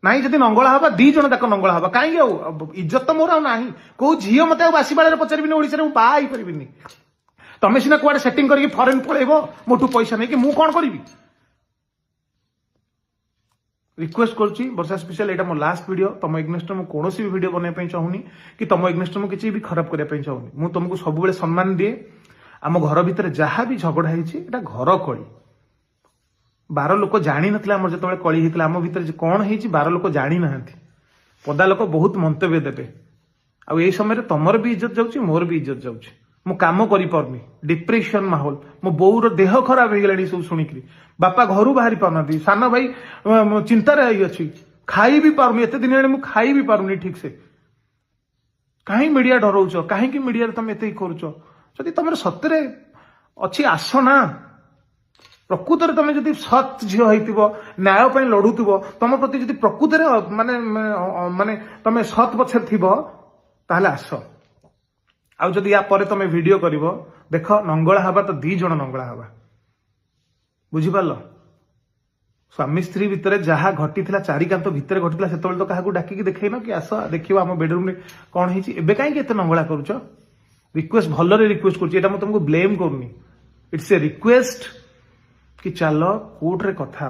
ନାଇଁ, ଯଦି ନଙ୍ଗଳା ହବା, ଦି ଜଣ ଯାକ ନଙ୍ଗଳା ହବା। କାହିଁକି ଆଉ ଇଜ୍ଜତ ତ ମୋର ଆଉ ନାହିଁ। କୋଉ ଝିଅ ମତେ ଆଉ ବାସି ବେଳରେ ପଚାରିବିନି ଓଡ଼ିଶାରେ, ମୁଁ ବାହା ହେଇପାରିବିନି। ତମେ ସିନା କୁଆଡେ ସେଟିଂ କରିକି ଫରେନ୍ ପଳେଇବ ମୋଠୁ ପଇସା ନେଇକି, ମୁଁ କଣ କରିବି? ରିକ୍ୱେଷ୍ଟ କରୁଛି ବର୍ଷା ସ୍ପେଶାଲ, ଏଇଟା ମୋ ଲାଷ୍ଟ ଭିଡ଼ିଓ। ତମ ଏଗନେଷ୍ଟରେ ମୁଁ କୌଣସି ବି ଭିଡ଼ିଓ ବନେଇବା ପାଇଁ ଚାହୁଁନି କି ତମ ଏଗନେଷ୍ଟରେ ମୁଁ କିଛି ବି ଖରାପ କରିବା ପାଇଁ ଚାହୁଁନି। ମୁଁ ତମକୁ ସବୁବେଳେ ସମ୍ମାନ ଦିଏ। ଆମ ଘର ଭିତରେ ଯାହା ବି ଝଗଡ଼ା ହେଇଛି, ଏଇଟା ଘର କଳି। 12 ଲୋକ ଜାଣିନଥିଲେ। ଆମର ଯେତେବେଳେ କଳି ହେଇଥିଲା, ଆମ ଭିତରେ ଯେ କଣ ହେଇଛି 12 ଲୋକ ଜାଣିନାହାନ୍ତି। ପଦା ଲୋକ ବହୁତ ମନ୍ତବ୍ୟ ଦେବେ। ଆଉ ଏଇ ସମୟରେ ତମର ବି ଇଜ୍ଜତ ଯାଉଛି, ମୋର ବି ଇଜ୍ଜତ ଯାଉଛି। ମୁଁ କାମ କରିପାରୁନି, ଡିପ୍ରେସନ ମାହୋଲ। ମୋ ବୋଉର ଦେହ ଖରାପ ହେଇଗଲାଣି ସବୁ ଶୁଣିକିରି। ବାପା ଘରୁ ବାହାରି ପାରୁନାହାନ୍ତି। ସାନ ଭାଇ ଚିନ୍ତାରେ ହେଇଅଛି। ଖାଇ ବି ପାରୁନି, ଏତେ ଦିନ ହେଲାଣି ମୁଁ ଖାଇ ବି ପାରୁନି ଠିକ ସେ। କାହିଁ ମିଡିଆ ଡରଉଛ? କାହିଁକି ମିଡିଆରେ ତମେ ଏତେ କରୁଛ? ଯଦି ତମର ସତରେ ଅଛି, ଆସ ନା। ପ୍ରକୃତରେ ତମେ ଯଦି ସତ୍ ଝିଅ ହେଇଥିବ, ନ୍ୟାୟ ପାଇଁ ଲଢୁଥିବ, ତମ ପ୍ରତି ଯଦି ପ୍ରକୃତରେ ମାନେ ମାନେ ତମେ ସତ୍ ପଛରେ ଥିବ, ତାହେଲେ ଆସ। ଆଉ ଯଦି ୟା ପରେ ତମେ ଭିଡିଓ କରିବ, ଦେଖ, ନଙ୍ଗଳା ହବା ତ ଦି ଜଣ ନଙ୍ଗଳା ହବା। ବୁଝିପାରିଲ? ସ୍ୱାମୀ ସ୍ତ୍ରୀ ଭିତରେ ଯାହା ଘଟିଥିଲା, ଚାରି କାନ୍ଥ ଭିତରେ ଘଟିଥିଲା। ସେତେବେଳେ ତ କାହାକୁ ଡାକିକି ଦେଖେଇନ କି ଆସ ଦେଖିବ ଆମ ବେଡରୁମରେ କଣ ହେଇଛି। ଏବେ କାହିଁକି ଏତେ ନଙ୍ଗଳା କରୁଛ? ରିକ୍ୱେଷ୍ଟ, ଭଲରେ ରିକ୍ୱେଷ୍ଟ କରୁଛି। ଏଇଟା ମୁଁ ତମକୁ ବ୍ଲେମ୍ କରୁନି। It's a request କି ଚାଲ କୋର୍ଟରେ କଥା।